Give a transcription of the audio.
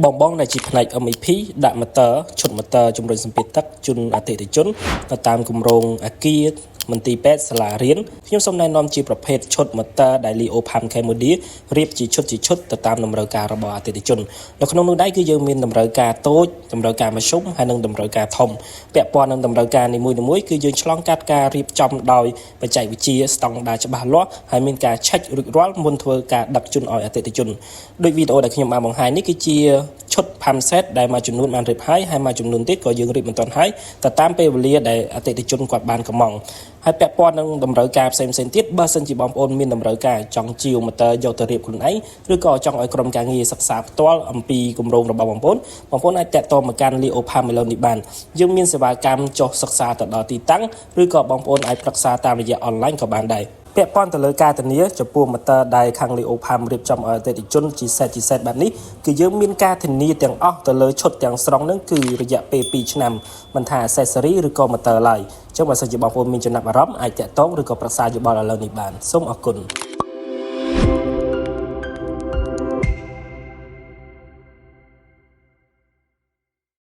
បងបងដែលជាផ្នែក MEP ដាក់ម៉ូទ័រឈុតម៉ូទ័រជំរុញសម្ពាធទឹកជូនអតិថិជនទៅតាមគម្រោងអគារមន្ទីរពេទ្យសាលារៀនខ្ញុំសូមណែនាំជាប្រភេទឈុតម៉ូទ័រដែល Leo Pump Cambodia រៀបជាឈុតជាឈុតទៅតាមតម្រូវការរបស់អតិថិជននៅក្នុងនោះដែរគឺយើងមានតម្រូវការតូចតម្រូវការមធ្យមហើយនិងតម្រូវការធំពាក់ព័ន្ធនឹងតម្រូវការនីមួយៗគឺយើងឆ្លងកាត់ការរៀបចំដោយបច្ចេកវិទ្យាស្តង់ដារច្បាស់លាស់ហើយមានការឆែករួចរាល់មុនធ្វើការដឹកជូនឲ្យអតិថិជនដោយវីដេអូដែលខ្ញុំបានបង្ហាញនេះគឺជាឈុត pump set ដែលមួយចំនួនបានរៀបហើយហើយមួយចំនួនទៀតក៏យើងរៀបមិនទាន់ហើយទៅតាមពេលវេលាដែលអតិថិជនគាត់បានកម្មង់ហើយពាក់ព័ន្ធនឹងតម្រូវការផ្សេងៗទៀតបើសិនជាបងប្អូនមានតម្រូវការចង់ជាវម៉ូទ័រយកទៅរៀបខ្លួនឯងឬក៏ចង់ឲ្យក្រុមការងារសិក្សាផ្ទាល់អំពីគម្រោងរបស់បងប្អូនបងប្អូនអាចទាក់ទងមកកាន់ Leo Pump ឥឡូវនេះបានយើងមានសេវាកម្មចុះសិក្សាទៅដល់ទីតាំងឬក៏បងប្អូនអាចប្រឹក្សាតាមរយៈអនឡាញក៏បានដែរពាក់ព័ន្ធទៅលើការធានាចំពោះម៉ូទ័រដែលខាង Leo Pump រៀបចំឲ្យអតិថិជនជា set ជា set បែបនេះគឺយើងមានការធានាទាំងអស់ទៅលើឈុតទាំងស្រុងហ្នឹងគឺរយៈពេល2ឆ្នាំមិនថា accessory ឬក៏ម៉ូទ័រឡើយអញ្ចឹងបើសិនជាបងប្អូនមានចំណាប់អារម្មណ៍អាចទាក់ទងឬក៏ប្រឹក្សាយោបល់ឥឡូវនេះបានសូមអរគុណ។